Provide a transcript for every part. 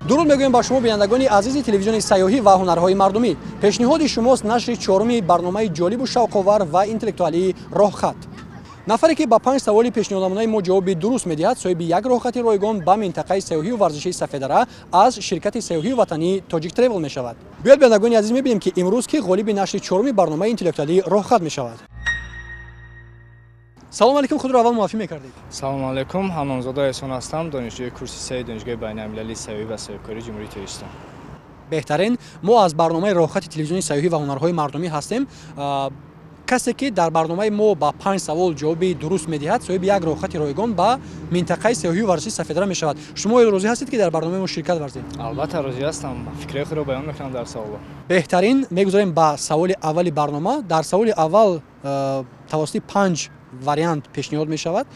Дуруд мегӯем ба шумо, бинандагони азизи телевизиони сайёҳӣ ва ҳунарҳои мардумӣ. Пешниҳоди шумост нашри чоруми барномаи ҷолибу шавқовар ва интеллектуалии «Роҳхат». Нафаре, ки ба панҷ саволи пешниҳоднамудаи мо ҷавоби дуруст медиҳад, соҳиби як роҳхати ройгон ба минтақаи сайёҳию варзишии Сафедара аз ширкати сайёҳию ватании «Тоҷик Тревел» мешавад. Биёед, бинандагони азиз, мебинем, ки имрӯз ки ғолиби нашри чоруми барномаи интеллектуалии «Роҳхат» мешавад. Салому алейкум, худро аввал муаррифӣ мекардед. Салому алайкум, Ҳамнонзода Эҳсон ҳастам, донишҷӯи курси сеи Донишгоҳи байналмилалии сайёҳӣ ва соҳибкории Ҷумҳурии Тоҷикистон. Беҳтарин. Мо аз барномаи «Роҳхати» телевизиони сайёҳӣ ва ҳунарҳои мардумӣ ҳастем. Касе, ки дар барномаи мо ба панҷ савол ҷавоби дуруст медиҳад, соҳиби як роҳхати ройгон ба минтақаи сайёҳию варзишии Сафедара мешавад. Шумо розӣ ҳастед, ки дар барномаи мо ширкат варзед? Албатта, розӣ ҳастам, фикрҳои худро баён мекунам дар саволҳо. Беҳтарин. Мегузорем ба саволи аввали барнома. Дар саволи аввал тавассути панҷ вариант пешниҳод мешавад.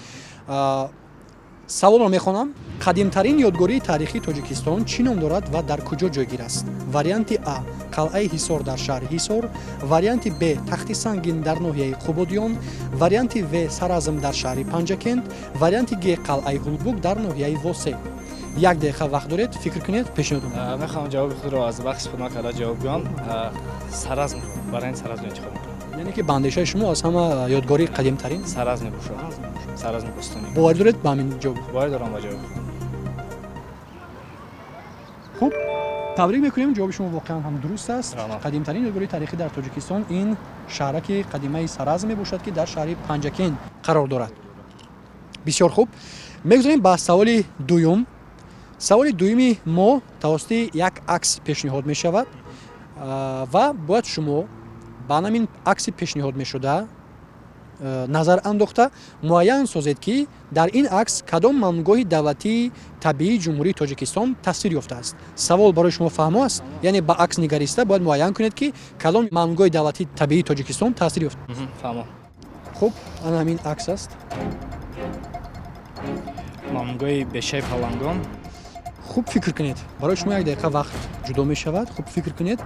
Саволро мехонам: қадимтарин ёдгории таърихии Тоҷикистон чӣ ном дорад ва дар куҷо ҷойгир аст? Варианти А: қалъаи Ҳисор дар шаҳри Ҳисор, варианти Б: Тахти Сангин дар ноҳияи Қубодиён, варианти В: Саразм дар шаҳри Панҷакент, варианти Г: қалъаи Ҳулбук дар ноҳияи Восе. Як дақиқа вақт доред, фикр кунед, пешниҳод. Мехоҳам ҷавоби худро аз вақт истифода накарда ҷавоб гӯям. Саразм, варианти Саразм интихоб мекунам. Яъне ки ба андешаи шумо, аз ҳама ёдгории қадимтарин Саразм мебошад, Саразми бостонӣ. Боварӣ доред ба ҳамин ҷавоб? Боварӣ дорам ба ҷавоби. Хуб, табрик мекунем, ҷавоби шумо воқеан ҳам дуруст аст. Раҳмат. Қадимтарин ёдгории таърихӣ дар Тоҷикистон ин шаҳраки қадимаи Саразм мебошад, ки дар шаҳри Панҷакент қарор дорад. Бисёр хуб, мегузорем ба саволи дуюм. Саволи дуюми мо тавассути як акс пешниҳод мешавад ва бояд шумо ба ҳамин акси пешниҳод мешуда назар андохта муайян созед, ки дар ин акс кадом мамнӯъгоҳи давлатии табиии Ҷумҳурии Тоҷикистон тасвир ёфтааст. Савол барои шумо фаҳмо аст? Яъне ба акс нигариста бояд муайян кунед, ки кадом мамнӯъгоҳи давлатии табиии Тоҷикистон тасвир ёфт. Фаҳмо. Хуб, ана ҳамин акс аст. Мамнӯъгоҳи Бешаи Палангон. Хуб фикр кунед, барои шумо як дақиқа вақт ҷудо мешавад, хуб фикр кунед.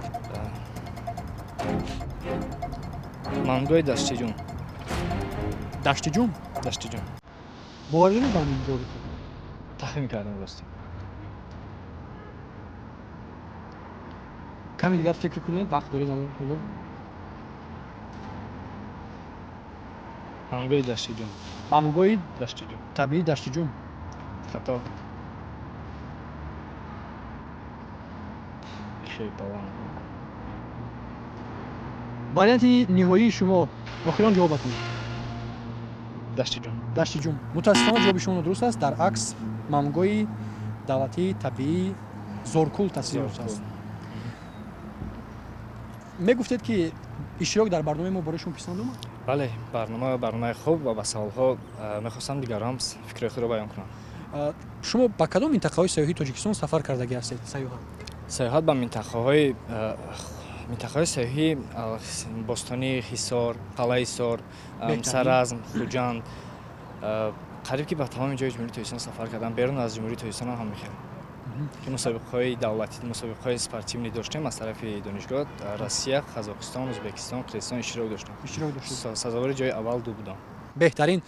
Мамнӯъгоҳи Даштиҷум. Даштиҷум? Даштиҷум. Боварӣ доред ба ҳамин ҷавоби худ? Тахмин кардам, рости. Каме дигар фикр кунед, вақт доред ҳоло. Мамнӯъгоҳи Даштиҷум. Мамнӯъгоҳи Даштиҷум. табиии Даштиҷум. Хато. Бешаи Палангон. Варианти ниҳоии шумо, охирон ҷавобатон? Даштиҷум. Даштиҷум. Мутаассифона, ҷавоби шумо нодуруст аст. Дар акс мамнӯъгоҳи давлатии табиии Зоркул тасвир ёфтааст. Мегуфтед, ки иштирок дар барномаи мо барои шумо писанд омад? Бале, барнома барномаи хуб ва ба саволҳо мехостам дигарам фикрҳои худро баён кунам. Шумо ба кадом минтақаҳои сайёҳии Тоҷикистон сафар кардагӣ ҳастед, сайёҳат? Сайёҳат ба минтақаҳои сайёҳӣ бостонии Ҳисор, қалъаи Ҳисор, Саразм, Хуҷанд, қариб ки ба тамоми ҷои Ҷумҳурии Тоҷикистон сафар кардам. Берун аз Ҷумҳурии Тоҷикистонам ҳам мехел, ки мусобиқаҳои давлатӣ, мусобиқаҳои спортивный доштем аз тарафи донишгоҳ, Россия, Қазоқистон, Ӯзбекистон, Қирғизистон иштирок доштем. Иштирок доштед. Сазовори ҷои аввал ду будам. Беҳтарин.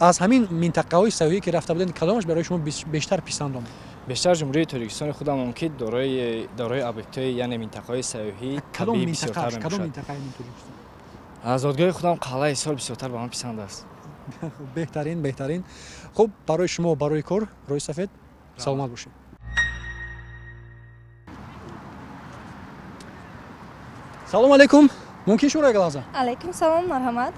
Аз ҳамин минтақаҳои сайёҳӣ, ки рафта будед, кадомаш барои шумо бештар писанд омад? Бештар Ҷумҳурии Тоҷикистони худамон, ки дорои объектҳои, яъне минтақаҳои сайёҳии Кадом табиӣ бисёртар минтақааш, кадом мебошад. минтақаи Тоҷикистон? Аз зодгоҳи худам, қалъаи Ҳисор, бисёртар ба ман писанд аст. Беҳтарин, беҳтарин. Хуб, барои шумо барои кор, роҳи сафед, саломат бошед. Салому алайкум, мумкин шуморо як лаҳза? Алайкум салом, марҳамат.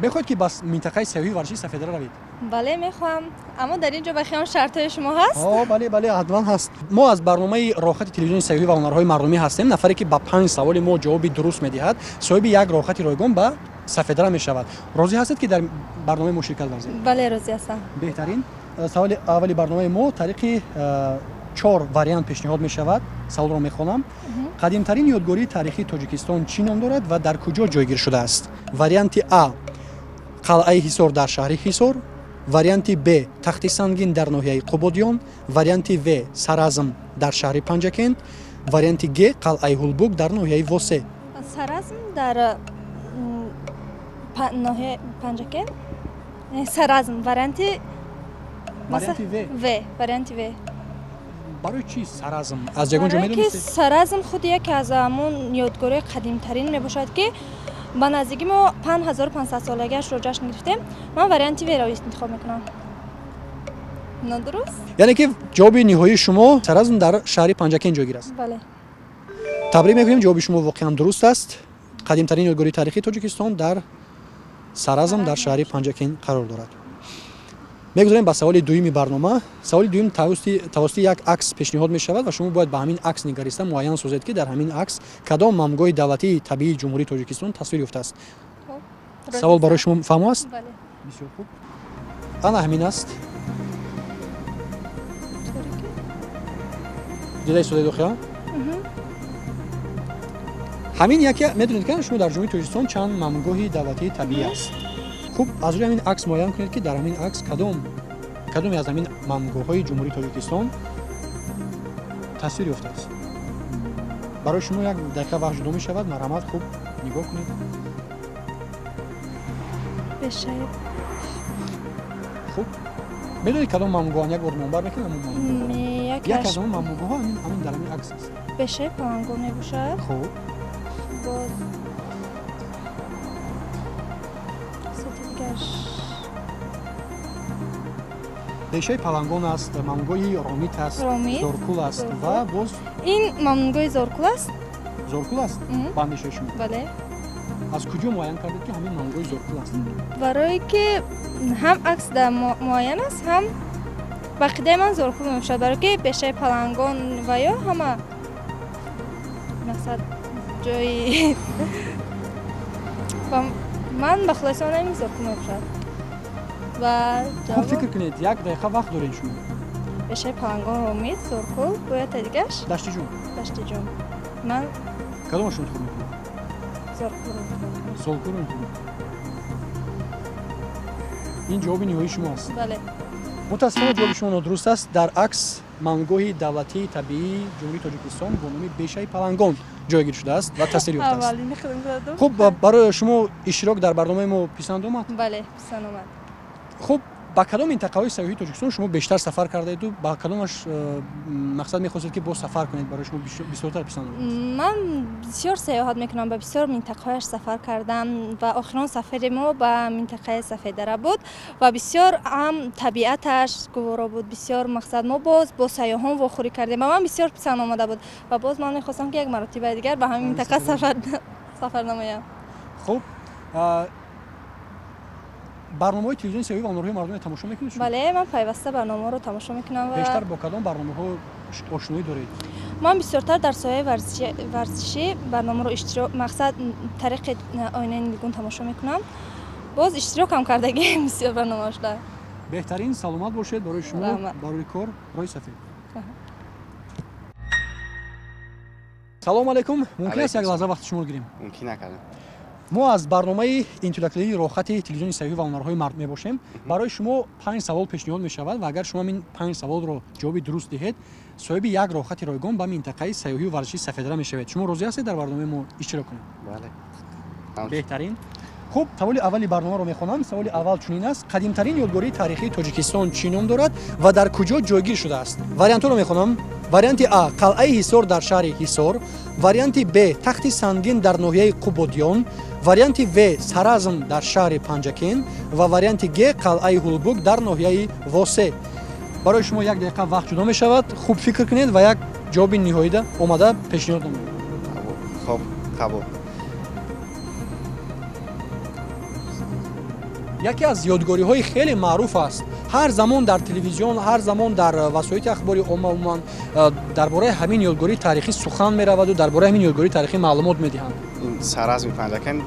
Мехоҳед, ки ба минтақаи сайёҳии варзишии Сафедара равед? Бале, мехоҳам, аммо дар ин ҷо ба хиён шартҳои шумо ҳаст? О, бале, бале, ҳатман ҳаст. Мо аз барномаи «Роҳхати» телевизиони сайёҳӣ ва ҳунарҳои мардумӣ ҳастем. Нафаре, ки ба панҷ саволи мо ҷавоби дуруст медиҳад, соҳиби як роҳхати ройгон ба Сафедара мешавад. Розӣ ҳастед, ки дар барномаи мо ширкат варзед? Бале, розӣ ҳастам. Беҳтарин. Саволи аввали барномаи мо тариқи чор вариант пешниҳод мешавад. Саволро мехонам: қадимтарин ёдгории таърихии Тоҷикистон чӣ ном дорад ва дар куҷо ҷойгир шудааст? Варианти А: қалъаи Ҳисор дар шаҳри Ҳисор, варианти Б: Тахти Сангин дар ноҳияи Қубодиён, варианти В: Саразм дар шаҳри Панҷакент, варианти Г: қалъаи Ҳулбук дар ноҳияи Восе. Саразм дар ноҳияи Панҷакент. Саразм, варианти Варианти В. В, варианти В. Барои чӣ Саразм? Аз ягон ҷо Барое ки медонистед? Саразм худ яке аз ҳамон ёдгориҳои қадимтарин мебошад, ки ба наздикӣ мо 5500 солагиашро ҷашн гирифтем. Ман варианти В-ро интихоб мекунам. Нодуруст? Яъне ки ҷавоби ниҳоии шумо Саразм дар шаҳри Панҷакент ҷойгир аст? Бале. Табрик мекунем, ҷавоби шумо воқеан дуруст аст. Қадимтарин ёдгории таърихии Тоҷикистон дар Саразм дар шаҳри Панҷакент қарор дорад. Мегузарем ба саволи дуюми барнома. Саволи дуюм тавассути як акс пешниҳод мешавад ва шумо бояд ба ҳамин акс нигариста муайян созед, ки дар ҳамин акс кадом мамгоҳи давлатии табиии Ҷумҳурии Тоҷикистон тасвир ёфтааст. Савол барои шумо фаҳмо аст? Бале. Бисёр хуб, ана ҳамин аст. Дида истодаед охира? Ҳамин яке, медонед, ки шумо дар Ҷумҳурии Тоҷикистон чанд мамгоҳи давлатии табиӣ аст. Хуб, аз рӯи ҳамин акс муайян кунед, ки дар ҳамин акс кадоме аз ҳамин мамгоҳҳои Ҷумҳурии Тоҷикистон тасвир ёфтааст. Барои шумо як дақиқа вақт ҷудо мешавад. Марҳамат, хуб нигоҳ кунед. Бешаи Хуб, медонед кадом мамгоҳан? Як бор номбар мекунед ҳамон мамгоҳҳоро? Як Якаш аз ҳамон мамгоҳҳо ҳамин дар ҳамин акс аст. Бешаи Палангон мебошад. Хуб. Боз сети дигарш. Бешаи Палангон аст, мамгоҳи Ромит аст. Ромит, Зоркул аст. Зоркул. Ва боз? Ин мамнугоҳи Зоркул аст. Зоркул аст? Мгм. Ба андешаи шумо? Бале. Аз куҷо муайян кардед, ки ҳамин мамгоҳи Зоркул аст? Барое ки ҳам акс дар муайян аст, ҳам ба қидаи ман Зоркул мебошад, барое ки Бешаи Палангон ва ё ҳама мақсад ҷои ва ман ба хулоса омадам, ин Зоркул мебошад ва Хуб, ҷавоб фикр кунед, як дақиқа вақт доред шумо. Бешаи Палангон, Ромит, Зоркул, бояд та дигарш. Даштиҷум. Даштиҷум. Ман Кадомашро интихоб мекунед? Зоркулро интихоб мекунам. Зоркулро интихоб мекунед. Ин ҷавоби ниҳоии шумо аст? Бале. Мутаассифона, ҷавоби шумо нодуруст аст. Дар акс мамгоҳи давлатии табиии Ҷумҳурии Тоҷикистон бо номи Бешаи Палангон ҷойгир шудааст ва тасвир ёфтааст. Аввалини худам задам. Хуб, барои шумо иштирок дар барномаи мо писанд омад? Бале, писанд омад. Хуб, ба кадом минтақаҳои сайёҳии Тоҷикистон шумо бештар сафар кардаеду ба кадомаш мақсад мехостед, ки боз сафар кунед, барои шумо бисёртар писанд омад? Ман бисёр сайёҳат мекунам, ба бисёр минтақаҳояш сафар кардам ва охирон сафари мо ба минтақаи Сафеддара буд ва бисёр ҳам табиаташ гуворо буд. Бисёр мақсад мо боз бо сайёҳон вохӯрӣ кардем ва ман бисёр писанд омада буд ва боз ман мехостам, ки як маротибаи дигар ба ҳамин минтақа сафар намоям. Хуб, барномаҳои телевизиони сайёҳӣ ва ҳунарҳои мардумро тамошо мекунед шумо? Бале, ман пайваста барномаҳоро тамошо мекунам ва Бештар бо кадом барномаҳо ошноӣ доред? Ман бисёртар дар соҳаи варзишӣ барномаро иштирок мақсад тариқи оинаи нилгун тамошо мекунам. Боз иштирокам кардагием бисёр барномаошда. Беҳтарин, саломат бошед. Барои шумо Раҳмат. барои кор роҳи сафед. Салому алайкум, мумкин аст як Алайкум. лаҳза вақти шуморо гирем? Мумкин накардам. Мо аз барномаи интеллектуалии Роҳхати телевизиони сайёҳӣ ва ҳунарҳои мардум мебошем. Барои шумо панҷ савол пешниҳод мешавад ва агар шумо ин панҷ саволро ҷавоби дуруст диҳед, соҳиби як роҳхати ройгон ба минтақаи сайёҳию варзишии Сафедара мешавед. Шумо розӣ ҳастед дар барномаи мо иштирок кунед? Бале. Беҳтарин. Хуб, саволи аввали барномаро мехонам. Саволи аввал чунин аст: қадимтарин ёдгории таърихии Тоҷикистон чӣ ном дорад ва дар куҷо ҷойгир шудааст? Вариантҳоро мехонам. Варианти А: қалъаи Ҳисор дар шаҳри Ҳисор, варианти Б: Тахти Сангин дар ноҳияи Қубодиён, варианти В: Саразм дар шаҳри Панҷакент ва варианти Г: қалъаи Ҳулбук дар ноҳияи Восе. Барои шумо як дақиқа вақт ҷудо мешавад. Хуб фикр кунед ва як ҷавоби ниҳоида омада пешниҳод намоед. Хоб, қабул. Яке аз ёдгориҳои хеле маъруф аст. Ҳар замон дар телевизион, ҳар замон дар васоити ахбори омма умуман дар бораи ҳамин ёдгории таърихӣ сухан мераваду дар бораи ҳамин ёдгории таърихӣ маълумот медиҳанд. Ин Саразми Панҷакент.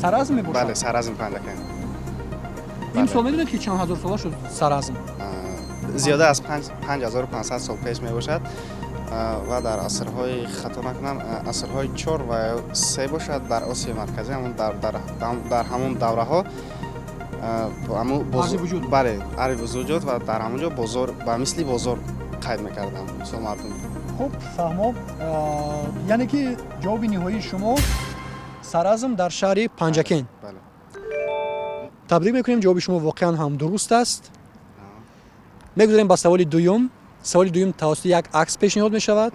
Саразм мебошад? Бале, Саразми Панҷакент. Имсол медонед, ки чанд ҳазор сола шуд Саразм? Зиёда аз 5500 сол пеш мебошад ва дар асрҳои, хато накунам, асрҳои чор ва се бошад, дар Осиёи Марказӣ ҳамон дар ҳамон давраҳо ҳамун Арзи вуҷуд. Бале, арзи вуҷуд ва дар ҳамон ҷо бозор ба мисли бозор қайд мекардам, мисол мардум. Хуб, фаҳмо. Яъне ки ҷавоби ниҳоии шумо Саразм дар шаҳри Панҷакент? Бале. Табрик мекунем, ҷавоби шумо воқеан ҳам дуруст аст. Мегузарем ба саволи дуюм. Саволи дуюм тавассути як акс пешниҳод мешавад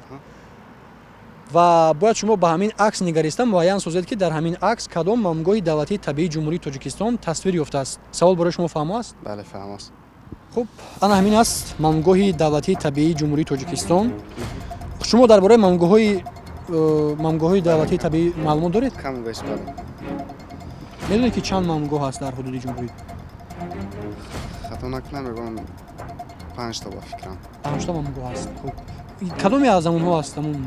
ва бояд шумо ба ҳамин акс нигариста муайян созед, ки дар ҳамин акс кадом мамнуъгоҳи давлатии табиии Ҷумҳурии Тоҷикистон тасвир ёфтааст. Савол барои шумо фаҳмо аст? Бале, фаҳм аст. Хуб, ана ҳамин аст мамнуъгоҳи давлатии табиии Ҷумҳурии Тоҷикистон. Шумо дар бораи мамнуъгоҳҳои давлатии табиӣ маълумот доред? Каму беш, бале. Медонед, ки чанд мамнуъгоҳ ҳаст дар ҳудуди ҷумҳурӣ? Хато накунам, мегӯям, панҷто ба фикрам. Панҷта мамнуъгоҳ ҳаст. Хуб, кадоме аз ҳамонҳо аст ҳамун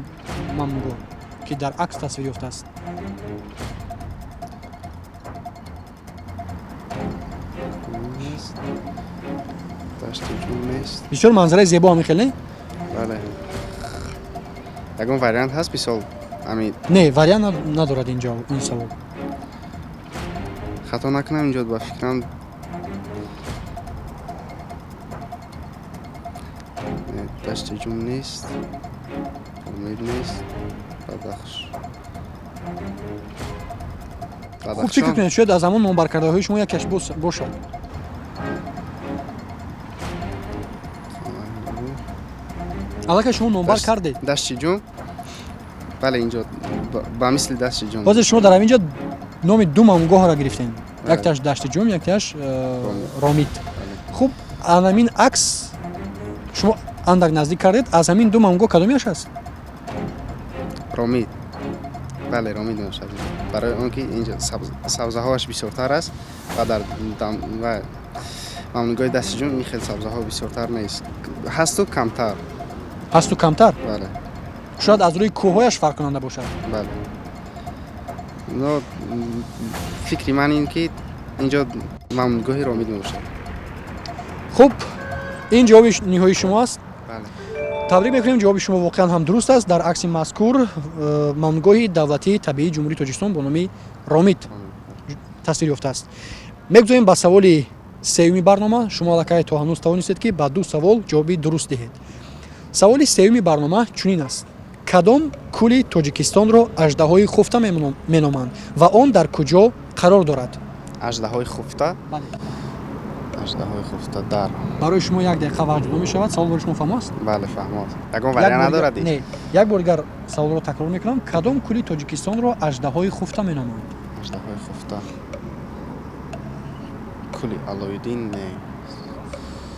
мамнуъгоҳ, ки дар акс тасвир ёфтааст? Нест, Дашти Ҷум нест. Бисёр манзараи зебо, ҳамин хел, не? Бале. Ягон вариант ҳаст, мисол, ами? Не, вариант надорад инҷо ин савол. Хато накунам, инҷо ба фикрам, не, Дашти Ҷум нест, Помир нест, Бадахш. Хуб, фикр кунед, шояд аз ҳамон номбаркардаҳои шумо якеш бошад. Аллакай шумо номбар кардед. Дашти Ҷум, бале, инҷо ба мисли Дашти Ҷум. Ҳозир шумо дар ҳамин ҷо номи ду мамнуъгоҳро гирифтем: якташ Дашти Ҷум, якташ Ромит. Хуб, анамин акс шумо андак наздик кардед, аз ҳамин ду мамнуъгоҳ кадомеаш аст? Ромит, бале, Ромит мебошад, барои он ки инҷо сабзаҳоаш бисёртар аст ва дар ва мамнуъгоҳи Дашти Ҷум ин хел сабзаҳо бисёртар нест, ҳасту камтар. Ҳасту камтар? Бале. Шояд аз рӯи кӯҳҳояш фарқкунанда бошад. Бале, но фикри ман ин ки инҷо мамнуъгоҳи Ромит мебошад. Хуб, ин ҷавоби ниҳоии шумо аст? Бале. Табрик мекунем, ҷавоби шумо воқеан ҳам дуруст аст. Дар акси мазкур мамнуъгоҳи давлатии табиии Ҷумҳурии Тоҷикистон бо номи Ромит тасвир ёфтааст. Мегузорем ба саволи сеюми барнома. Шумо аллакай то ҳанӯз тавонистед, ки ба ду савол ҷавоби дуруст диҳед. Саволи сеюми барнома чунин аст: кадом кӯли Тоҷикистонро аждаҳои хуфта меноманд ва он дар куҷо қарор дорад? Аждаҳои хуфта? Бале. Аждаҳои хуфта дар Барои шумо як дақиқа вақт ҷудо мешавад. Савол барои шумо фаҳмо аст? Бале, фаҳмо. Ягон вариант надорад? Не, як бор дигар саволро такрор мекунам: кадом кӯли Тоҷикистонро аждаҳои хуфта меноманд? Аждаҳои хуфта, кӯли Алоиддин не?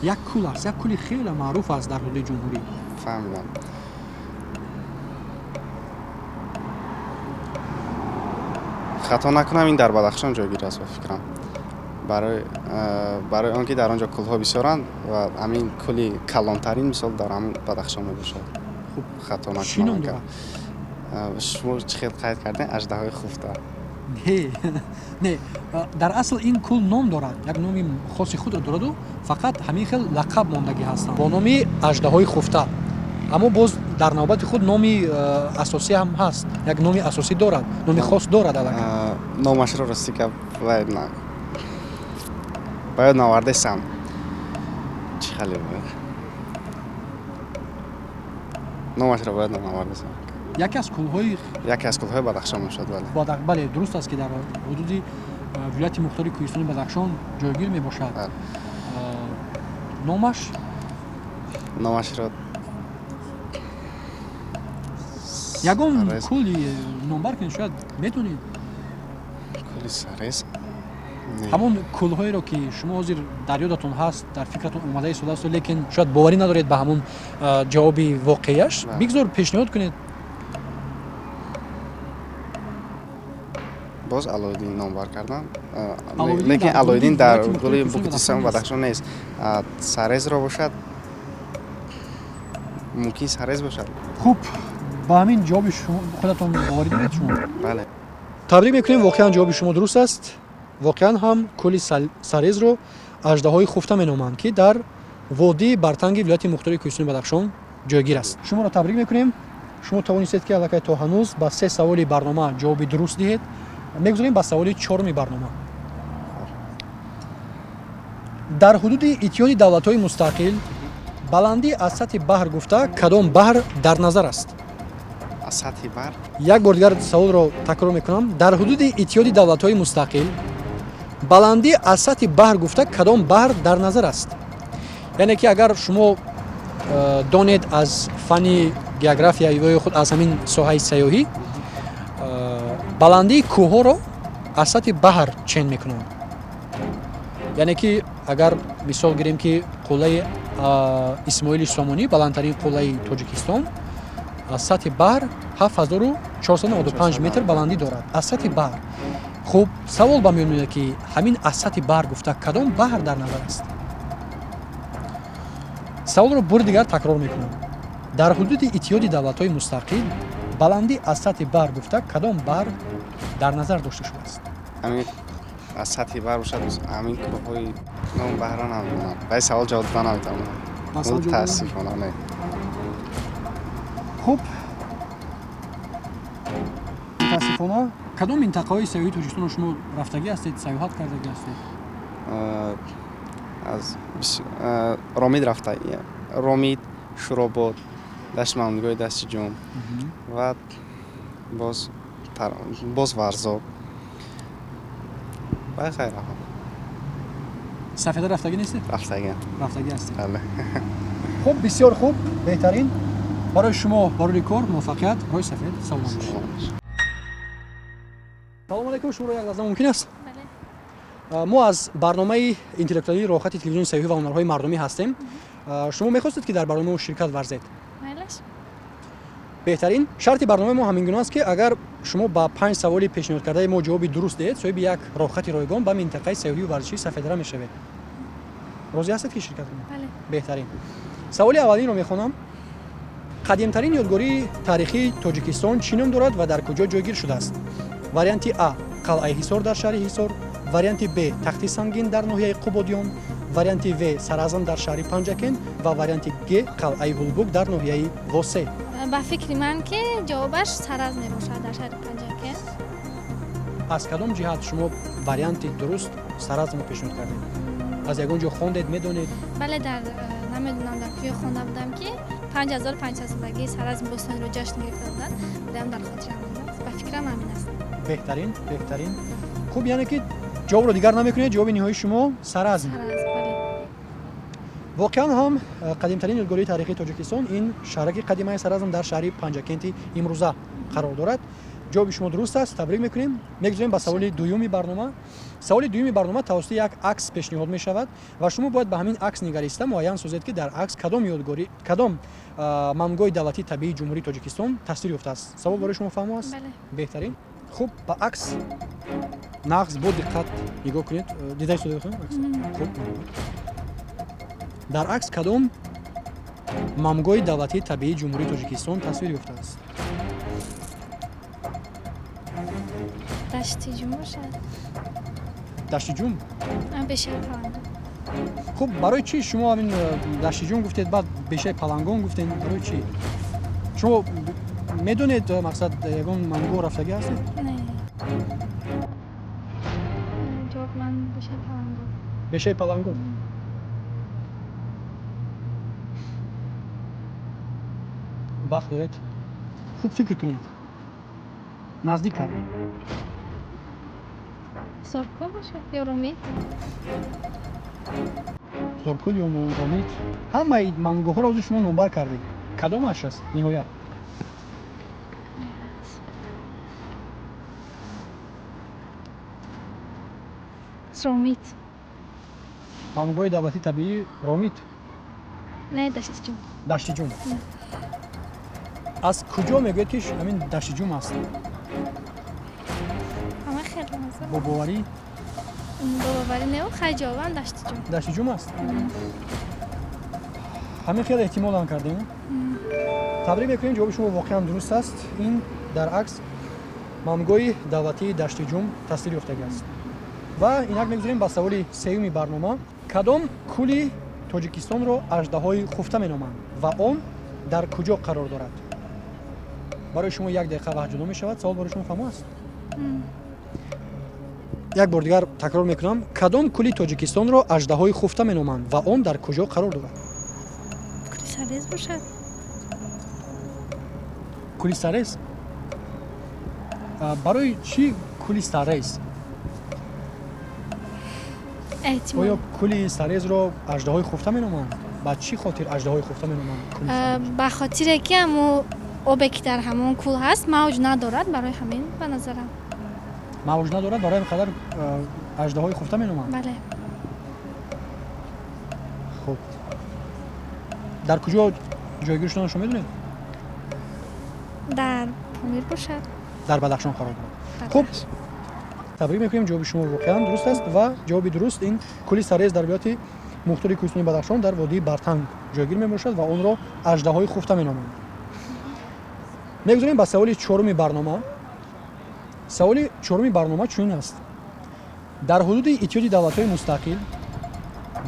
Як кӯл аст, як кӯли хеле маъруф аст дар ҳудуди ҷумҳурӣ. Фаҳмидам. Хато накунам, ин дар Бадахшон ҷойгир аст ба фикрам, барои он ки дар он ҷо кӯлҳо бисёранд ва ҳамин кӯли калонтарин, мисол, дар ҳамин Бадахшон мебошад. Хуб, хато чӣ ном накунам. дорад? Шумо чӣ хел қайд кардем, аждаҳои хуфта? Не, не, дар асл ин кӯл ном дорад, як номи хоси худро дораду фақат ҳамин хел лақаб мондагӣ ҳастанд бо номи аждаҳои хуфта, аммо боз дар навбати худ номи асосӣ ҳам ҳаст, як номи асосӣ дорад, номи хос дорад аллакай. Номашро, рости гап, вай ба ёд наовардесам. Чӣ хеле буд, номашро бояд наовардесам. Яке аз кӯлҳои Яке аз кӯлҳои Бадахшон мешавад, бале. Бале, дуруст аст, ки дар ҳудуди вилояти мухтори кӯҳистони Бадахшон ҷойгир мебошад. Номаш? Номашро Ягон кӯли номбар кунед, шояд метонед. Кӯли Сарез. Ҳамон кӯлҳоеро, ки шумо ҳозир дар ёдатон ҳаст, дар фикратон омада истодааст, лекин шояд боварӣ надоред ба ҳамон ҷавоби воқеияш, бигзор пешниҳод кунед. Боз Алоиддин номбар кардам, лекин Алоиддин дар гули Букутистони Бадахшон нест. Сарезро бошад, мумкин Сарез бошад. Хуб, ба ҳамин ҷавоби худатон боварӣ доред шумо? Бале. Табрик мекунем, воқеан ҷавоби шумо дуруст аст. Воқеан ҳам кӯли Сарезро аждаҳои хуфта меноманд, ки дар водии Бартанги вилояти мухтори кӯҳистони Бадахшон ҷойгир аст. Шуморо табрик мекунем, шумо тавонистед, ки аллакай то ҳанӯз ба се саволи барнома ҷавоби дуруст диҳед. Мегузорем ба саволи чоруми барнома. Дар ҳудуди Иттиҳоди Давлатҳои Мустақил баландӣ аз сатҳи баҳр гуфта кадом баҳр дар назар аст? Аз сатҳи баҳр? Як бор дигар саволро такрор мекунам: дар ҳудуди Иттиҳоди Давлатҳои Мустақил баландӣ аз сатҳи баҳр гуфта кадом баҳр дар назар аст? Яъне ки агар шумо донед аз фанни география ё худ аз ҳамин соҳаи сайёҳӣ, баландии кӯҳҳоро аз сатҳи баҳр чен мекунанд. Яъне ки агар мисол гирем, ки қуллаи Исмоили Сомонӣ, баландтарин қуллаи Тоҷикистон, аз сатҳи баҳр 7495 метр баландӣ дорад, аз сатҳи баҳр. Хуб, савол ба миён меояд, ки ҳамин аз сатҳи баҳр гуфта кадом баҳр дар назар аст? Саволро бори дигар такрор мекунам: дар ҳудуди Иттиҳоди Давлатҳои Мустақил баландӣ аз сатҳи баҳр гуфта кадом баҳр дар назар дошта шудааст? Ҳамин аз сатҳи баҳр бошад, ҳамин кӯҳҳои ном баҳра намедонам. Ба ин савол ҷавоб дода наметавонам. Ба савол ҷавоб дода? Мутаассифона, не. Хуб, мутаассифона. Кадом минтақаҳои сайёҳии Тоҷикистонро шумо рафтагӣ ҳастед, сайёҳат кардагӣ ҳастед? Аз Ромид рафта, Ромид, Шуробод, дашти мамнуъгоҳи Дашти Ҷум ва боз Варзоб ва ғайраҳо. Сафеда рафтагӣ нестед? Рафтагиам. Рафтагӣ ҳастед? Бале. Хуб, бисёр хуб, беҳтарин. Барои шумо барори кор, муваффақият, роҳи сафед, саломат бошед. Салому алайкум, шуморо як лаҳза мумкин аст? Бале. Мо аз барномаи интеллектуалии Роҳхати телевизиони сайёҳӣ ва ҳунарҳои мардумӣ ҳастем. Шумо мехостед, ки дар барномаи мо ширкат варзед? Майлаш. Беҳтарин. Шарти барномаи мо ҳамин гуна аст, ки агар шумо ба панҷ саволи пешниҳодкардаи мо ҷавоби дуруст диҳед, соҳиби як роҳхати ройгон ба минтақаи сайёҳию варзишии Сафедара мешавед. Розӣ ҳастед, ки ширкат кунед? Бале. Беҳтарин. Саволи аввалинро мехонам: қадимтарин ёдгории таърихии Тоҷикистон чӣ ном дорад ва дар куҷо ҷойгир шудааст? Варианти А: қалъаи Ҳисор дар шаҳри Ҳисор, варианти Б: Тахти Сангин дар ноҳияи Қубодиён, варианти В: Саразм дар шаҳри Панҷакент ва варианти Г: қалъаи Ҳулбук дар ноҳияи Восе. Ба фикри ман, ки ҷавобаш Саразм мебошад дар шаҳри Панҷакент. Аз кадом ҷиҳат шумо варианти дуруст Саразмро пешниҳод кардед? Аз ягон ҷо хондед, медонед? Бале, дар намедонам, дар куҷо хонда будам, ки 5500 солагии Саразми бостониро ҷашн гирифта буданд. Будам, дар хотирам мондааст. Ба фикрам, ҳамин аст. Беҳтарин, беҳтарин. Хуб, яъне ки ҷавобро дигар намекунед, ҷавоби ниҳоии шумо Саразм? Саразм, бале. Воқеан ҳам, қадимтарин ёдгории таърихии Тоҷикистон ин шаҳраки қадимаи Саразм дар шаҳри Панҷакенти имрӯза қарор дорад. Ҷавоби шумо дуруст аст, табрик мекунем. Мегузорем ба саволи дуюми барнома. Саволи дуюми барнома тавассути як акс пешниҳод мешавад ва шумо бояд ба ҳамин акс нигариста муайян созед, ки дар акс кадом ёдгорӣ, кадом мамнӯъгоҳи давлатии табиии Ҷумҳурии Тоҷикистон тасвир ёфтааст. Савол барои шумо фаҳмо аст? Бале. Беҳтарин. Хуб, ба акс нағз бо диққат нигоҳ кунед. Дидаи истода акс? Хуб, дар акс кадом мамнӯъгоҳи давлатии табиии Ҷумҳурии Тоҷикистон тасвир ёфтааст? Дашти Ҷум бошад. Дашти Ҷум? Бешаи Палангон. Хуб, барои чӣ шумо ҳамин Дашти Ҷум гуфтед, баъд Бешаи Палангон гуфтед? Барои чӣ? Шумо медонед, мақсад, ягон мамнӯъгоҳ рафтагӣ ҳастед? Не, ҷавоб ман Бешаи Палангон. Бешаи Палангон. Вақт доред, хуб фикр кунед, наздик кардед. Зоркул бошад ё Ромид. Зоркул ё Ромид. Ҳамаи мамнӯъгоҳҳоро ҳозир шумо номбар кардед, кадомаш аст ниҳоят? Ромид. Мамнӯъгоҳи давлатии табиӣ Ромид? Не, Дашти Ҷум. Дашти Ҷум. Аз куҷо мегӯед, ки ҳамин Дашти Ҷум аст? Ҳама хеле маза. Бо боварӣ? Бо боварӣ не, хай, ҷавобам Дашти Ҷум. Дашти Ҷум аст. Ҳамин хеле эҳтимолан кардем. Табрик мекунем, ҷавоби шумо воқеан дуруст аст. Ин дар акс мамнӯъгоҳи давлатии Дашти Ҷум тасвир ёфтагӣ аст. Ва инак мегузорем ба саволи сеюми барнома: кадом кӯли Тоҷикистонро аждаҳои хуфта меноманд ва он дар куҷо қарор дорад? Барои шумо як дақиқа вақт ҷудо мешавад. Савол барои шумо фаҳмо аст? Як бор дигар такрор мекунам: кадом кӯли Тоҷикистонро аждаҳои хуфта меноманд ва он дар куҷо қарор дорад? Кӯли Сарез бошад. Кӯли Сарез? Барои чӣ кӯли Сарез? Эҳтимол. Оё кӯли Сарезро аждаҳои хуфта меноманд? Ба чӣ хотир аждаҳои хуфта меноманд кӯли Сарез? Ба хотире ки ҳамо обе ки дар ҳамон кӯл ҳаст, мавҷ надорад, барои ҳамин, ба назарам. Мавҷ надорад, барои ҳамин қадар аждаҳои хуфта меноманд? Бале. Хуб, дар куҷо ҷойгир шуданашро шумо медонед? Дар Помир бошад. Дар Бадахшон қарор дорад. Хуб, табрик мекунем, ҷавоби шумо воқеан дуруст аст ва ҷавоби дуруст ин кӯли Сарез дар вилояти мухтори кӯҳистони Бадахшон дар водии Бартанг ҷойгир мебошад ва онро аждаҳои хуфта меноманд. Мегузарем ба саволи чоруми барнома. Саволи чоруми барнома чунин аст: дар ҳудуди Иттиҳоди Давлатҳои Мустақил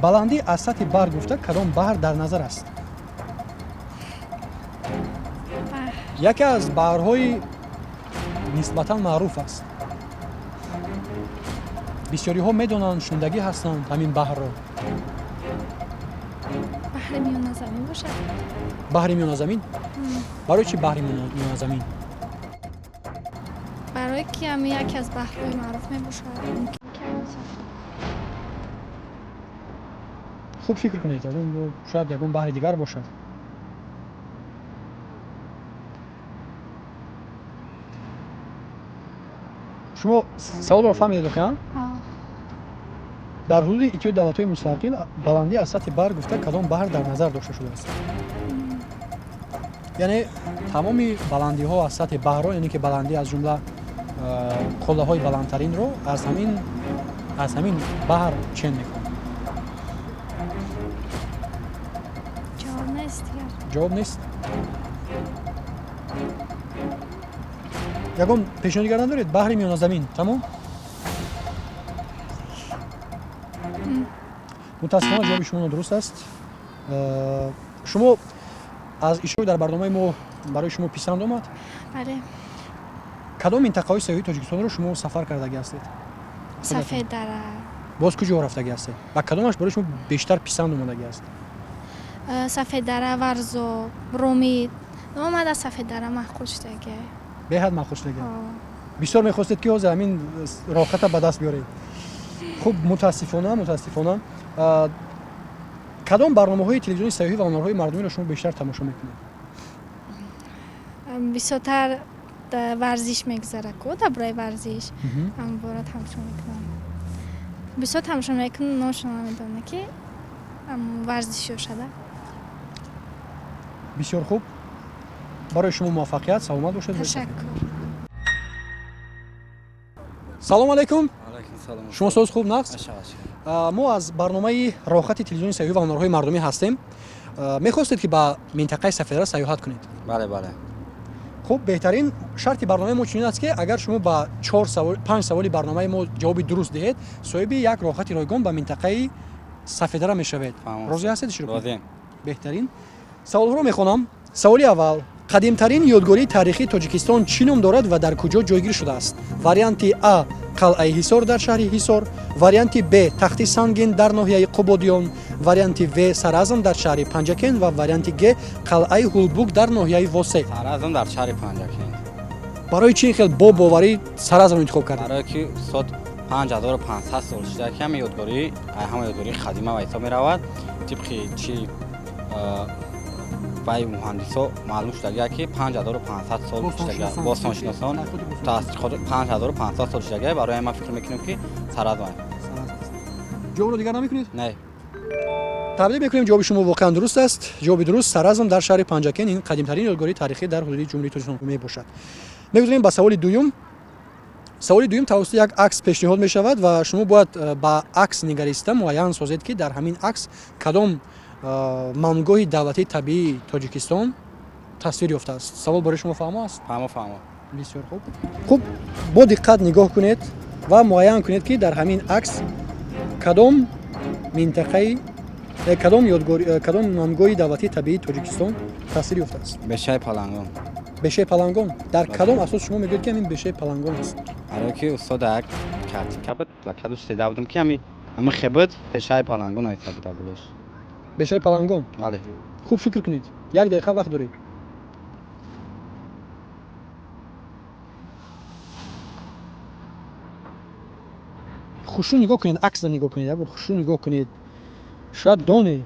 баландӣ аз сатҳи баҳр гуфта кадом баҳр дар назар аст? Яке аз баҳрҳои нисбатан маъруф аст, бисёриҳо медонанд, шунидагӣ ҳастанд ҳамин баҳрро. Баҳри Миёназамин бошад. Баҳри Миёназамин? Барои чӣ баҳри Миёназамин? Барое ки ҳами яке аз баҳрҳои маъруф мебошад. Хуб фикр кунед, шояд ягон баҳри дигар бошад. Шумо саволро фаҳмидед воқеан? Дар ҳудуди Иттиҳоди Давлатҳои Мустақил баландӣ аз сатҳи баҳр гуфта кадом баҳр дар назар дошта шудааст? Яъне тамоми баландиҳо аз сатҳи баҳрро, яъне ки баландӣ аз ҷумла қуллаҳои баландтаринро аз ҳамин баҳр чен мекунад. Ҷавоб нест дигар. Ҷавоб нест? Ягон пешниҳод дигар надоред? Баҳри Миёназамин, тамом? Мутаассифона, ҷавоби шумо нодуруст аст. Шумо аз иштирок дар барномаи мо барои шумо писанд омад? Бале. Кадом минтақаҳои сайёҳии Тоҷикистонро шумо сафар кардагӣ ҳастед? Сафеддара. Боз куҷо рафтагӣ ҳастед ва кадомаш барои шумо бештар писанд омадагӣ аст? Сафеддара, Варзоб, Ромид. Омада Сафеддара маъқул шудагӣ. Беҳад маъқул шудагӣ. Бисёр мехостед, ки ҳозир ҳамин роҳхата ба даст биёред. Хуб, мутаассифона, кадом барномаҳои телевизиони сайёҳӣ ва ҳунарҳои мардумиро шумо бештар тамошо мекунед? Бисёртар варзиш мегузарад ку, дар бораи варзиш ҳамвора тамошо мекунам. Бисёр тамошо мекунам, номашро намедонам, ки варзишиё шуда. Бисёр хуб, барои шумо муваффақият, саломат бошед. Ташаккур. Салому алайкум. Шумо соз, хуб, нағз? Мо аз барномаи Роҳхати телевизиони сайёҳӣ ва ҳунарҳои мардумӣ ҳастем. Мехостед, ки ба минтақаи Сафедара сайёҳат кунед? Бале. Хуб, беҳтарин. Шарти барномаи мо чунин аст, ки агар шумо ба чор савол, панҷ саволи барномаи мо ҷавоби дуруст диҳед, соҳиби як роҳхати ройгон ба минтақаи Сафедара мешавед. Розӣ ҳастед иштирок кунед? Беҳтарин. Саволҳоро мехонам. Саволи аввал: қадимтарин ёдгории таърихии Тоҷикистон чӣ ном дорад ва дар куҷо ҷойгир шудааст? Варианти А: қалъаи Ҳисор дар шаҳри Ҳисор, варианти Б: Тахти Сангин дар ноҳияи Қубодиён, варианти В: Саразм дар шаҳри Панҷакен ва варианти Г: қалъаи Ҳулбук дар ноҳияи Восе. Саразм дар шаҳри Панҷакен. Барои чӣ ин хел бо боварӣ Саразмро интихоб кардед? Барое ки, устод, 5500 сол шуда, ки ҳама ёдгорӣ, ҳама ёдгории қадима ба ҳисоб меравад. Тибқи чи вай муҳандисо маълум шудагия, ки 5500 сол шудагия, бостоншиносон 5500 сол шудагия. Барои ман фикр мекунем, ки Саразм. Ҷавобро дигар намекунед? Не. Табрик мекунем, ҷавоби шумо воқеан дуруст аст. Ҷавоби дуруст: Саразм дар шаҳри Панҷакен, ин қадимтарин ёдгории таърихӣ дар ҳудуди Ҷумҳурии Тоҷикистон мебошад. Мегузарем ба саволи дуюм. Саволи дуюм тавассути як акс пешниҳод мешавад ва шумо бояд ба акс нигариста муайян созед, ки дар ҳамин акс кадом мангоҳи давлатии табиии Тоҷикистон тасвир ёфтааст. Савол барои шумо фаҳмо аст? Фаҳмо, фаҳмо. Бисёр хуб. Хуб, бо диққат нигоҳ кунед ва муайян кунед, ки дар ҳамин акс кадом минтақаи кадом ёдгор, кадом мангоҳи давлатии табиии Тоҷикистон тасвир ёфтааст. Бешаи Палангон. Бешаи Палангон. Дар кадом асос шумо мегӯед, ки ҳамин Бешаи Палангон аст? Барое ки, устод, як картинка буд, кадуш дида будам, ки ҳами хебуд, Бешаи Палангон айта буда булош. Бешаи Палангон? Бале. Хуб фикр кунед, як дақиқа вақт доред. Хушрӯ нигоҳ кунед, аксро нигоҳ кунед, як бор хушрӯ нигоҳ кунед, шояд донед.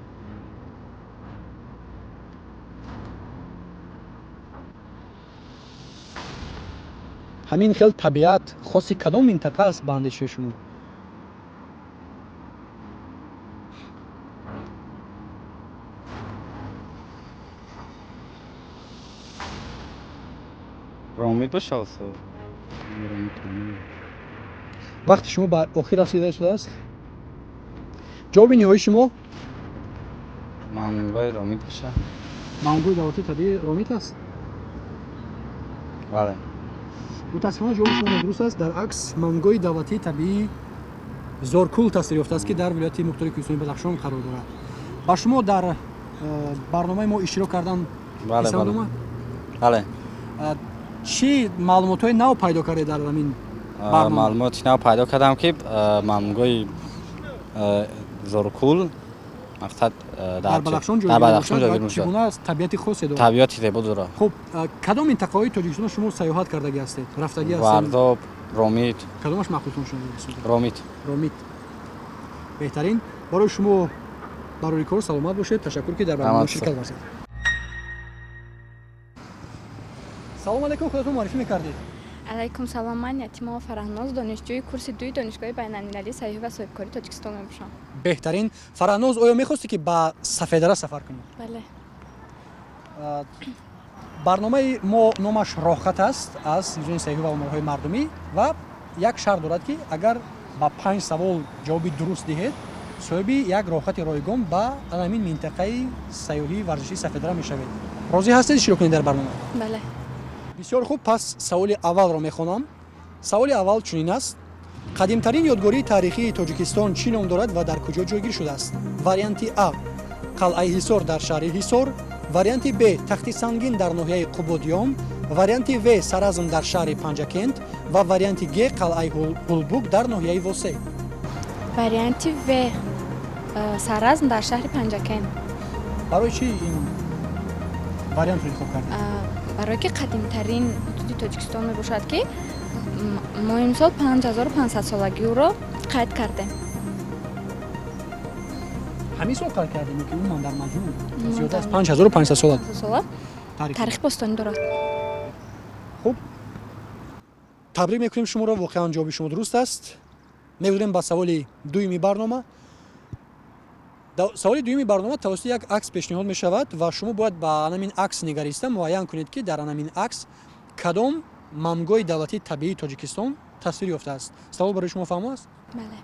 Ҳамин хел табиат хоси кадом минтақа аст ба андешаи шумо? Ромит боша. Вақти шумо ба охир расида шудааст. Ҷавоби ниҳоии шумо? Мамнугоҳи Ромит боша. Мамнугоҳи давлатии табиии Ромит аст? Бале. Мутаассифона, ҷавоби шумо нодуруст аст. Дар акс мамнугоҳи давлатии табиии Зоркул тасвир ёфтааст, ки дар вилояти мухтори кӯҳистони Бадахшон қарор дорад. Ба шумо дар барномаи мо иштирок кардан Бале. писанд Бале. омад? Бале. Чӣ маълумотҳои нав пайдо кардед дар ҳамин барнома? Маълумоти нав пайдо кардам, ки мамнугоҳи Зоркул, мақсад, дар Бадахшон дар Бадахшон ҷойгир ҷойгир мебошад ва чӣ мебошад. гуна табиати хосе дорад? Табиати зебо дорад. Хуб, кадом минтақаҳои Тоҷикистонро шумо сайёҳат кардагӣ ҳастед, рафтагӣ ҳастед? Варзоб, Ромит. Кадомаш маъқултон шуд? Ромит. Ромит беҳтарин. Барои шумо барори кор, саломат бошед. Ташаккур, ки дар барнома Раҳмат. ширкат варзед. Салом алейкум, худатон муаррифӣ мекардед? Алайкум салом, ман Ятимова Фараҳноз, донишҷӯи курси дуи Донишгоҳи байналмилалии сайёҳӣ ва соҳибкории Тоҷикистон мебошам. Беҳтарин. Фараҳноз, оё мехостӣ, ки ба Сафедара сафар кунӣ? Бале. Барномаи мо номаш «Роҳхат» аст аз телевизиони сайёҳӣ ва умурҳои мардумӣ ва як шарт дорад, ки агар ба панҷ савол ҷавоби дуруст диҳед, соҳиби як роҳхати ройгон ба ҳамин минтақаи сайёҳии варзишии Сафедара мешавед. Розӣ ҳастед иштирок кунед дар барнома? Бале. Бисёр хуб, пас саволи аввалро мехонам. Саволи аввал чунин аст: қадимтарин ёдгории таърихии Тоҷикистон чӣ ном дорад ва дар куҷо ҷойгир шудааст? Варианти А: қалъаи Ҳисор дар шаҳри Ҳисор, варианти Б: Тахти Сангин дар ноҳияи Қубодиён, варианти В: Саразм дар шаҳри Панҷакент ва варианти Г: қалъаи Ҳулбук дар ноҳияи Восе. Варианти В, Саразм дар шаҳри Панҷакент. Барои чӣ ин вариантро интихоб кардед? Барое ки қадимтарин ҳудуди Тоҷикистон мебошад, ки мо имсол 5500 солагӣ ӯро қайд кардем. Ҳамин сол қайд кардем ё ки умуман дар маҷмӯъ зиёда аз дар 5500 сола сола таърих? Таърихи бостонӣ дорад. Хуб, табрик мекунем шуморо, воқеан ҷавоби шумо дуруст аст. Мегузарем ба саволи дуюми барнома. Саволи дуюми барнома тавассути як акс пешниҳод мешавад ва шумо бояд ба анамин акс нигариста муайян кунед, ки дар анамин акс кадом мамнугоҳи давлатии табиии Тоҷикистон тасвир ёфтааст. Савол барои шумо фаҳмо аст? Бале.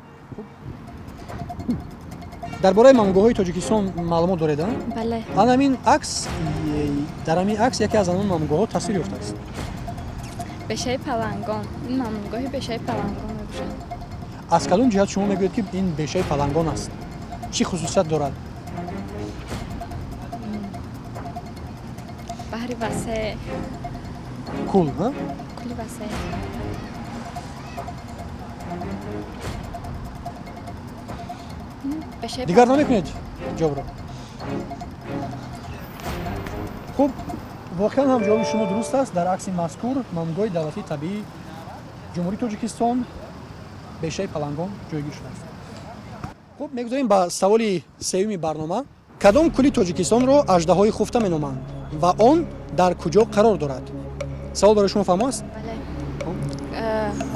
Дар бораи мамнугоҳҳои Тоҷикистон маълумот доред, а? Бале. Анамин акс, дар ҳамин акс яке аз анон мамнугоҳҳо тасвир ёфтааст. Бешаи Палангон, ин мамнугоҳи Бешаи Палангон мебошад. Аз кадом ҷиҳат шумо мегӯед, ки ин Бешаи Палангон аст? Чӣ хусусият дорад? Баҳри васеъ. Кул, а? Кули васеъ. Бешаи Дигар Палангон. намекунед ҷавобро? Хуб, воқеан ҳам ҷавоби шумо дуруст аст. Дар акси мазкур мамнугоҳи давлатии табиии Ҷумҳурии Тоҷикистон, Бешаи Палангон ҷойгир шудааст. Хуб, мегузарем ба саволи сеюми барнома. Кадом кӯли Тоҷикистонро аждаҳои хуфта меноманд ва он дар куҷо қарор дорад? Савол барои шумо фаҳмо аст? Бале.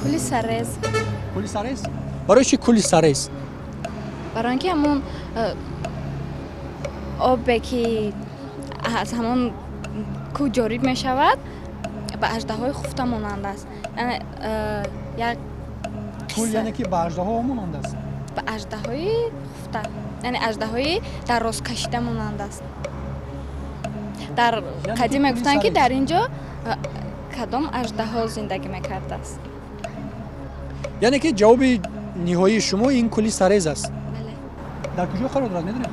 Кӯли Сарез. Кӯли Сарез. Барои чӣ кӯли Сарез? Барои он ки ҳамон обе, ки аз ҳамон кӯҳ ҷорӣ мешавад, ба аждаҳои хуфта монанд аст. Яъне як Кӯл қисса яъне ки ба аждаҳо монанд аст? Ба аждаҳои хуфта, яъне аждаҳои дарозкашида монанд аст. Дар Яъне қадим ки мегуфтанд, ки кӯли дар ин ҷо кадом аждаҳо зиндагӣ мекардааст. Яъне ки ҷавоби ниҳоии шумо ин кӯли Сарез аст? Бале. Дар куҷо қарор дорад, медонед?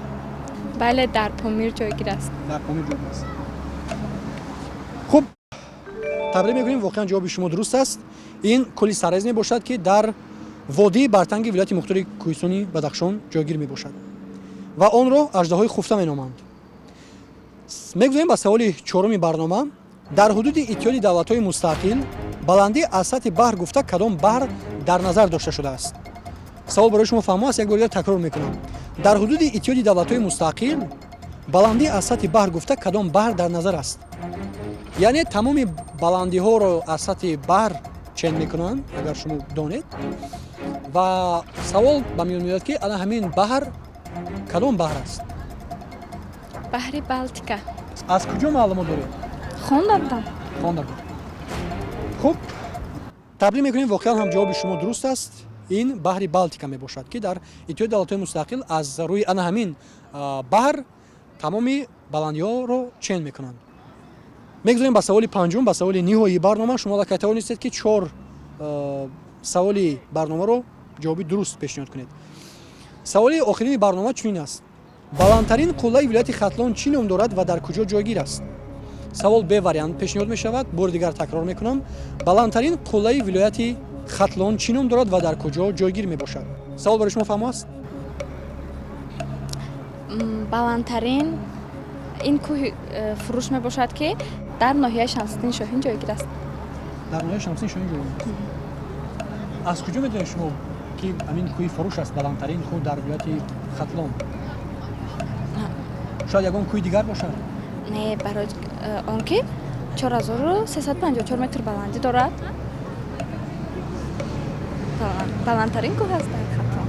Бале, дар Помир ҷойгир аст. Дар Помир ҷойгир аст. Хуб, табрик мекунем, воқеан ҷавоби шумо дуруст аст. Ин кӯли Сарез мебошад, ки дар водии Бартанги вилояти мухтори кӯҳистони Бадахшон ҷойгир мебошад ва онро аждаҳои хуфта меноманд. Мегузарем ба саволи чоруми барнома. Дар ҳудуди Иттиҳоди Давлатҳои Мустақил баландӣ аз сатҳи баҳр гуфта кадом баҳр дар назар дошта шудааст? Савол барои шумо фаҳмо аст? Як бор дигар такрор мекунам: дар ҳудуди Иттиҳоди Давлатҳои Мустақил баландӣ аз сатҳи баҳр гуфта кадом баҳр дар назар аст? Яъне тамоми баландиҳоро аз сатҳи баҳр Чен мекунанд, агар шумо донед. Ва савол ба миён меояд, ки ана ҳамин баҳр кадом баҳр аст? Баҳри Балтика. Аз куҷо маълумот доред? Хонда будам. Хонда буд. Хуб, таблик мекунем, воқеан ҳам ҷавоби шумо дуруст аст. Ин баҳри Балтика мебошад, ки дар Иттиҳоди Давлатҳои Мустақил аз рӯи ана ҳамин баҳр тамоми баландиҳоро чен мекунанд. Мегузорем ба саволи панҷум, ба саволи ниҳоии барнома. Шумо аллакай тавонистед, ки чор саволи барномаро ҷавоби дуруст пешниҳод кунед. Саволи охирини барнома чунин аст: баландтарин қуллаи вилояти Хатлон чӣ ном дорад ва дар куҷо ҷойгир аст? Савол бе вариант пешниҳод мешавад. Бори дигар такрор мекунам: баландтарин қуллаи вилояти Хатлон чӣ ном дорад ва дар куҷо ҷойгир мебошад? Савол барои шумо фаҳмо аст? Баландтарин ин кӯҳи Фуруш мебошад, ки дар ноҳияи Шамсиддини Шоҳин ҷойгир аст. Дар ноҳияи Шамсиддини Шоҳин ҷойгир аст. Аз куҷо медонед шумо, ки ҳамин кӯҳи Фуруш аст баландтарин кӯҳ дар вилояти Хатлон? Шояд ягон кӯҳи дигар бошад? Не, барои он ки 4354 метр баландӣ дорад, баландтарин кӯҳ аст дар Хатлон.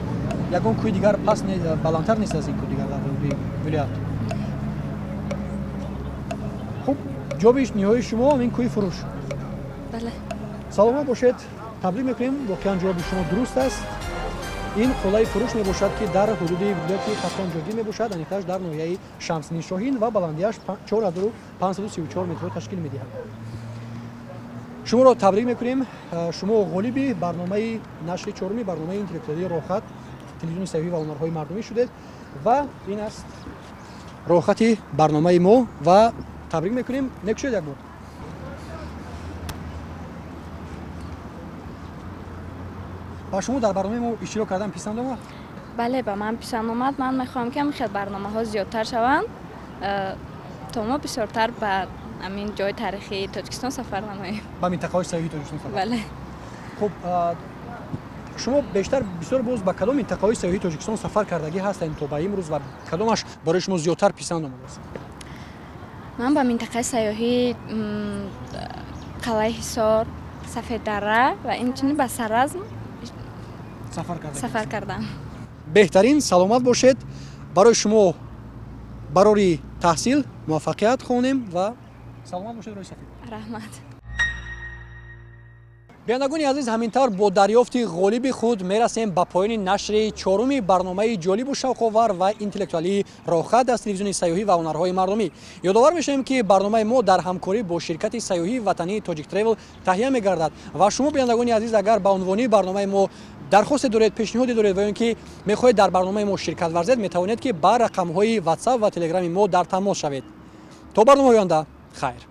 Ягон кӯҳи дигар пас баландтар нест аз ин кӯҳ дигар дар вилоят? Хуб, ҷавоби ниҳоии шумо ин кӯҳи Фуруш? Бале. Саломат бошед, таблик мекунем, воқеан ҷавоби шумо дуруст аст. Ин қуллаи Фуруш мебошад, ки дар ҳудуди вилояти Хатлон ҷойгир мебошад, аниқтараш дар ноҳияи Шамсиддини Шоҳин, ва баландиаш 4534 метрро ташкил медиҳад. Шуморо табрик мекунем, шумо ғолиби барномаи нашри чоруми барномаи интеллектуалии «Роҳхат» телевизиони сайёҳӣ ва ҳунарҳои мардумӣ шудед. Ва ин аст роҳхати барномаи мо, ва табрик мекунем. Мекушед як бор. Ба шумо дар барномаи мо иштирок кардан писанд омад? Бале, ба ман писанд омад. Ман мехоҳам, ки ҳамин хел барномаҳо зиёдтар шаванд, то мо бисёртар ба ҳамин ҷои таърихии Тоҷикистон сафар намоем. Ба минтақаҳои сайёҳии Тоҷикистон сафар. Бале. Хуб, шумо бештар бисёр боз ба кадом минтақаҳои сайёҳии Тоҷикистон сафар кардагӣ ҳастед то ба имрӯз ва кадомаш барои шумо зиёдтар писанд омадааст? Ман ба минтақаи сайёҳии Қалъаи Ҳисор, Сафеддара ва инчунин ба Саразм сафар кардам. Беҳтарин, саломат бошед. Барои шумо барори таҳсил муваффақият хонем ва саломат бошед, Рӯи Сафед. Раҳмат. Бинандагони азиз, ҳамин тавр бо дарёфти ғолиби худ мерасем ба поёни нашри чоруми барномаи ҷолибу шавқовар ва интеллектуалии «Роҳхат» аз телевизиони сайёҳӣ ва ҳунарҳои мардумӣ. Ёдовар мешавем, ки барномаи мо дар ҳамкорӣ бо ширкати сайёҳии ватании «Тоҷик Тревел» таҳия мегардад. Ва шумо, бинандагони азиз, агар ба унвони барномаи мо дархосте доред, пешниҳоде доред ва ё ин ки мехоҳед дар барномаи мо ширкат варзед, метавонед, ки ба рақамҳои Ватсап ва Телеграми мо дар тамос шавед. То барномаи оянда, хайр.